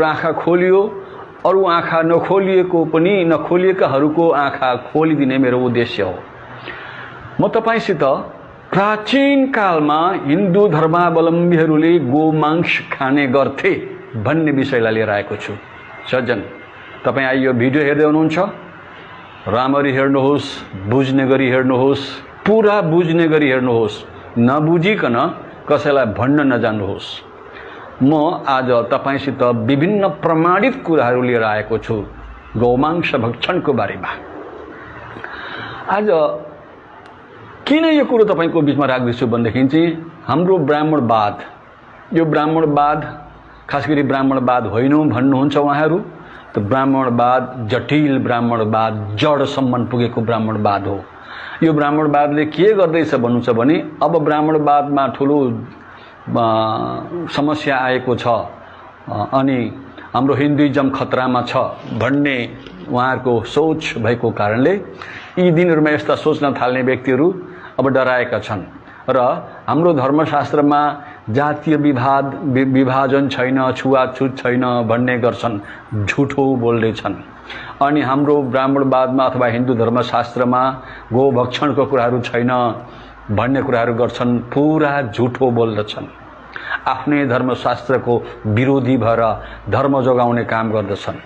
आँखा खोलियो, अरू आँखा नखोलिएकाहरूको आँखा खोलिदिने मेरो उद्देश्य हो। म तपाईसित प्राचीन कालमा हिन्दू धर्मावलम्बीहरूले गोमांस खाने गर्थे भन्ने विषयलाई लिएर आएको छु। सज्जन, तपाईँ आई यो भिडियो हेर्दै हुनुहुन्छ, राम्ररी हेर्नुहोस्, बुझ्ने गरी हेर्नुहोस्, पुरा बुझ्ने गरी हेर्नुहोस्, नबुझिकन कसैलाई भन्न नजान्नुहोस्। म आज तपाईसित विभिन्न प्रमाणित कुराहरू लिएर आएको छु गोमांस भक्षणको बारेमा। आज किन यो कुरो तपाईको बीचमा राख्दैछु भनेदेखि चाहिँ हाम्रो ब्राह्मणवाद, यो ब्राह्मणवाद खास गरी ब्राह्मणवाद होइन भन्नुहुन्छ उहाँहरू, त ब्राह्मणवाद जटिल ब्राह्मणवाद, जडसम्म पुगेको ब्राह्मणवाद हो। यो ब्राह्मणवादले के गर्दैछ भन्नुहुन्छ भने अब ब्राह्मणवादमा ठुलो समस्या आएको छ अनि हाम्रो हिन्दुइजम खतरामा छ भन्ने उहाँहरूको सोच भएको कारणले यी दिनहरूमा यस्ता सोच्न थाल्ने व्यक्तिहरू अब डराएका छन् र हाम्रो धर्मशास्त्रमा जातीय विभाजन छैन, छुवाछुत छैन भन्ने गर्छन्, झुठो बोल्दैछन्। अनि हाम्रो ब्राह्मणवादमा अथवा हिन्दू धर्मशास्त्रमा गोभक्षणको कुराहरू छैन भन्ने कुराहरू गर्छन्, पुरा झुठो बोल्दछन्। आफ्नै धर्मशास्त्रको विरोधी भएर धर्म जोगाउने काम गर्दछन्।